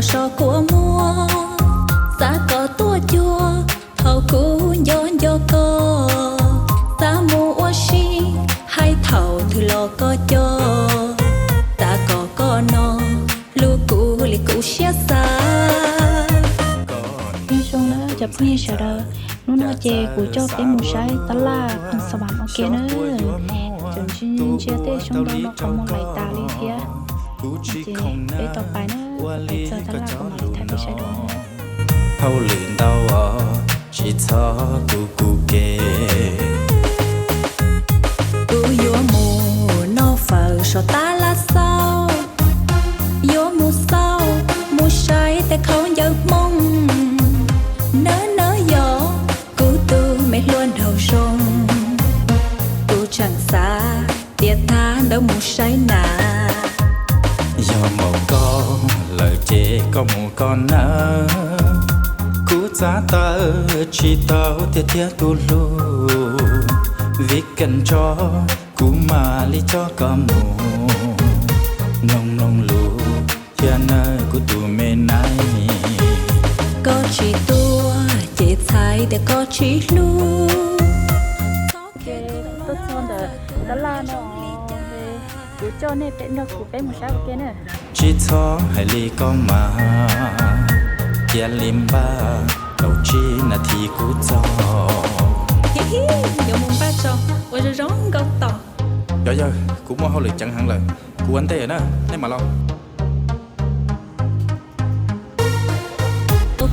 So kua muag, xav kom tuaj cuag thaum kuv nco nco koj, xav mus ua si hais thaum twg los koj coj, xav kom koj no hlub kuv li kuv siab xav. Nyob zoo na cov phooj ywg sawv daws, hnub no ces kuv coj peb mus saib tab laj Pheej Xas Vas ua ke na. Tseem ntsia ntsia tej xyoob ntoo no qhov muag laim tas li thiab. Ces peb tau pais na, pais txog tab laj kuv mam li thaij peb saib dua. Hauj lwm ntau os, tsis txhob tu kuv kev. Kuv yuav mus noj fawm saum tab laj xauj, yuav mus xauj mus saib tej khaub ncaws Hmoob. Nawb nawb yog kuv tus me hluas nraug zoo, kuv tseem xav tias thab ntawd mus saib na. Yog npaum koj lawm ces koj mus koj nawb, kuv txav taw tsis tau tiag thiab tus hlub. Vim kawm ntso kuv mam li coj koj mus, mloog mloog lus thiab nawb kuv tus me naib. Koj tsis tuaj ces txhais tias koj tsis hlub. Tuaj txog ntawm tab laj no, kuv coj nej peb nrog kuv peb mus saib ua ke na. Tsis txhob hais li koj mas, cia li npaj kaum tsib nas this kuv txog. Yuav mus npaj tso, ua zoo zoo nkauj tos. Yog yawg, kuv muaj hauj lwm ceev heev lawm, kuv ua ntej na, nej mam los.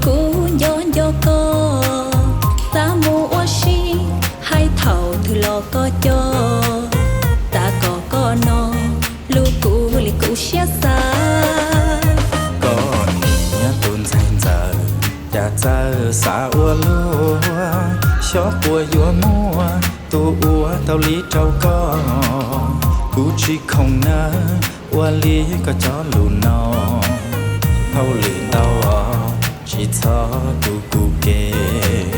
Kuv nco nco koj, xav mus ua si hais thaum twg los koj coj, xav kom koj no hlub kuv li kuv siab xav. Koj niag tus ntxhais ntxawm, cas txawj xav ua luaj, xyov puas yuav muaj tus ua tau li rau koj. Kuv tsis khoom nawb, ua li koj cov lus no, hauj lwm ntau os, tsis txhob tu kuv kev.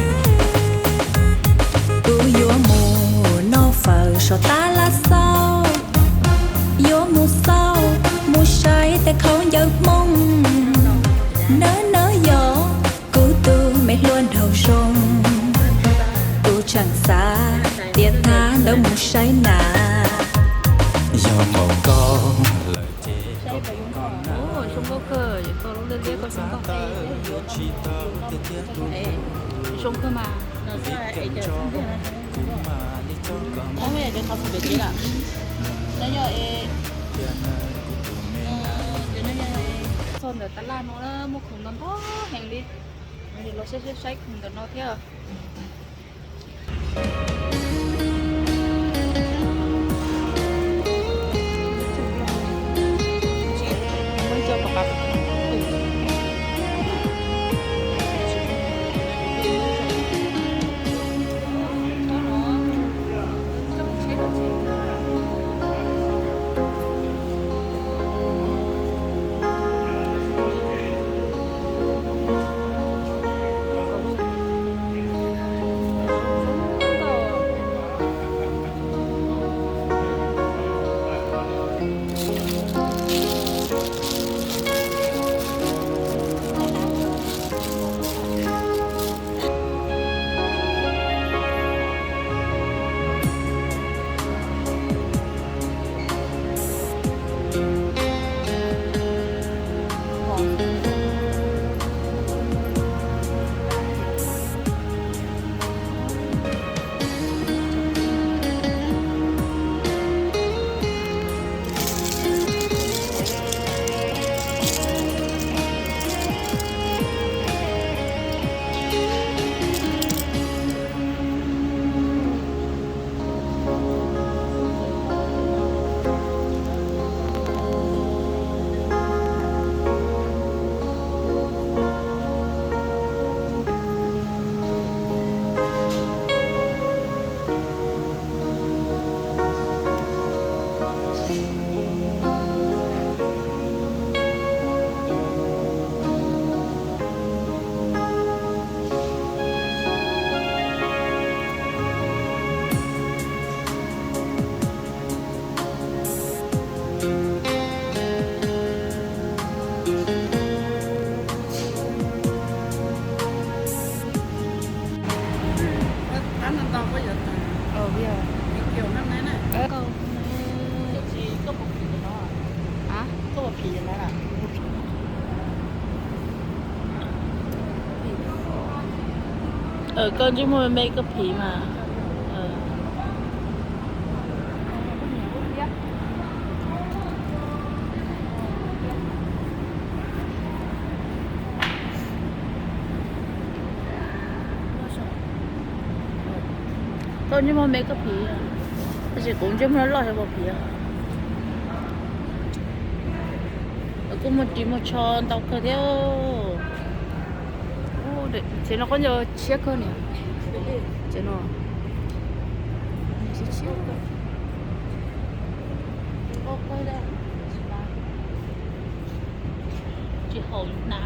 Kuv yuav mus noj fawm saum tab laj xauj, yuav mus xauj mus saib tej khaub ncaws Hmoob. Nawb nawb yog kuv tus me hluas nraug zoo, kuv tseem xav tias thab ntawd mus saib na. Yog npaum koj lawm ces zoo nkauj kawg, zoo kawg mas. Txog ntawm tab laj no muaj khoom ntau ntau heev li, los saib saib khoom ntawm no thiab. Koj ntsej muag me koj phiv mas. Koj ntsej muag me koj phiv, tab sis kuv ntsej muag loj loj xyov puas phiv. Kuj muaj ris muaj tsho ntau kawg thiab. Tsev no khaub ncaws tshiab kawg niam. Tsev no tshiab tshiab. Tsis haum na.